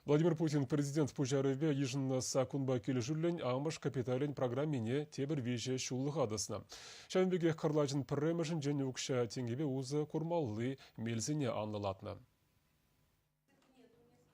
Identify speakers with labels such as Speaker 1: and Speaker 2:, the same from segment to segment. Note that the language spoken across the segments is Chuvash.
Speaker 1: Владимир Путин президент пуҫарӑвӗпе йышӑннӑ саккунпа килӗшӳллӗн амӑш капиталӗн программине тепӗр виҫӗ ҫуллӑха тӑснӑ. Ҫавӑн пекех кӑрлачӑн пӗрремӗшӗнчен укҫа-тенкӗпе усӑ курмалли мелсене анлӑлатнӑ.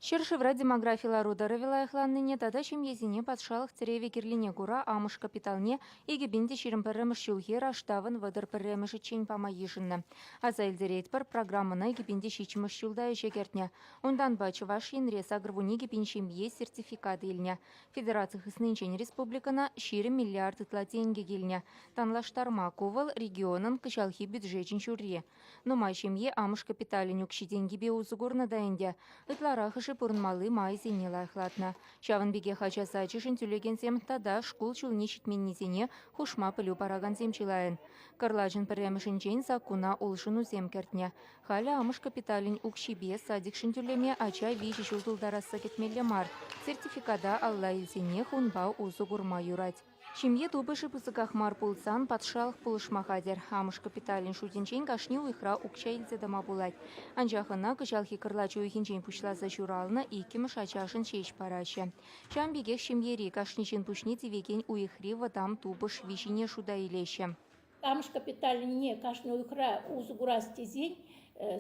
Speaker 2: Ҫӗршывра демографи лару-тӑрӑвӗ лайӑхланнине тата ҫемьесене патшалӑх тӗревӗ кирлине кура амӑш капиталне 2021 ҫулхи раштавӑн 31-мӗшӗччен пама йышӑннӑ. Аса илтеретпӗр, программӑна 2007 ҫулта ӗҫе кӗртнӗ. Унтанпа Чӑваш Енре 82 пин ҫемье сертификат илнӗ. Федераци хыснинчен республикӑна 20 миллиард ытла тенкӗ килнӗ. Танлаштарма ку вӑл регионӑн кӑҫалхи бюджечӗн ҫурри. Нумай ҫемье амӑш капиталӗн укҫи-тенкипе усӑ курнӑ та ӗнтӗ. Ытларахӑшӗ пурӑнмалли майсене лайӑхлатнӑ. Ҫавӑн пекех ача сачӗшӗн тӳлекенсем тата шкул ҫулне ҫитменнисене хушма пӗлӳ паракансем чылайӑн. Кӑрлачӑн пӗрремӗшӗнчен саккуна улшӑнусем кӗртнӗ. Халӗ амӑш капиталӗн укҫипе садикшӗн тӳлеме ача виҫӗ ҫул тултарасса кӗтмелле мар. Сертификата алла илсенех унпа усӑ курма юрать. Ҫемье тупӑшӗ пысӑках мар пулсан патшалӑх пулӑшма хатӗр. Амӑш капиталӗн шутӗнчен кашни уйӑхра укҫа илсе тӑма пулать. Анчах ӑна кӑҫалхи кӑрлач уйӑхӗнчен пуҫласа ҫуралнӑ иккӗмӗш ачашӑн ҫеҫ параҫҫӗ. Ҫавӑн пекех ҫемьери кашни ҫын пуҫне тивекен уйӑхри вӑтам тупӑш виҫине шута илеҫҫӗ.
Speaker 3: Амӑш капиталне кашни уйӑхра усӑ курас тесен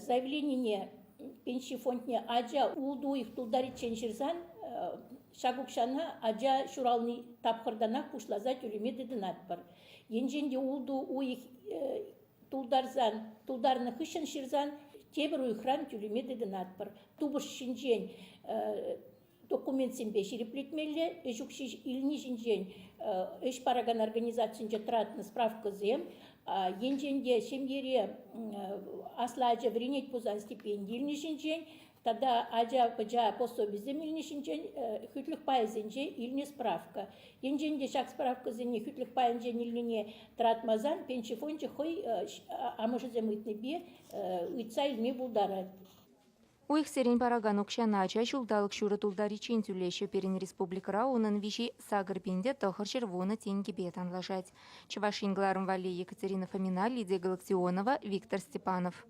Speaker 3: заявленине пенси фондне ача ултӑ уйӑх тултариччен ҫырсан ҫак укҫана ача ҫурални тапхӑртанах пуҫласа тӳлеме тытӑнатпӑр. Енчен те ултӑ уйӑх тултарсан, тултарнӑ хыҫҫӑн ҫырсан тепӗр уйӑхран тӳлеме тытӑнатпӑр. Тупӑш ҫинчен документсемпе ҫирӗплетмелле, ӗҫ укҫи илни ҫинчен ӗҫ паракан организацинче тӑратнӑ справкӑсем, енчен те ҫемьере аслӑ ача вӗренет пулсан стипенди илни ҫинчен тата ача-пӑча пособисем илни ҫинчен хӳтлӗх пайӗсенче илнӗ справка. Енчен те ҫак справкӑсене хӳтлӗх пайӗнчен илнине тӑратмасан пенси фончӗ хӑй амӑшӗсем ыйтнипе ыйтса илме пултарать.
Speaker 2: Уйӑхсерен паракан укҫана ача ҫулталӑк ҫурӑ тултариччен тӳлеҫҫӗ. Пирӗн республикӑра унӑн виҫи 8910 тенкӗпе танлашать. Чӑваш Ен кӑларӑм валли Екатерина Фомина, Лидия Галактионова, Виктор Степанов.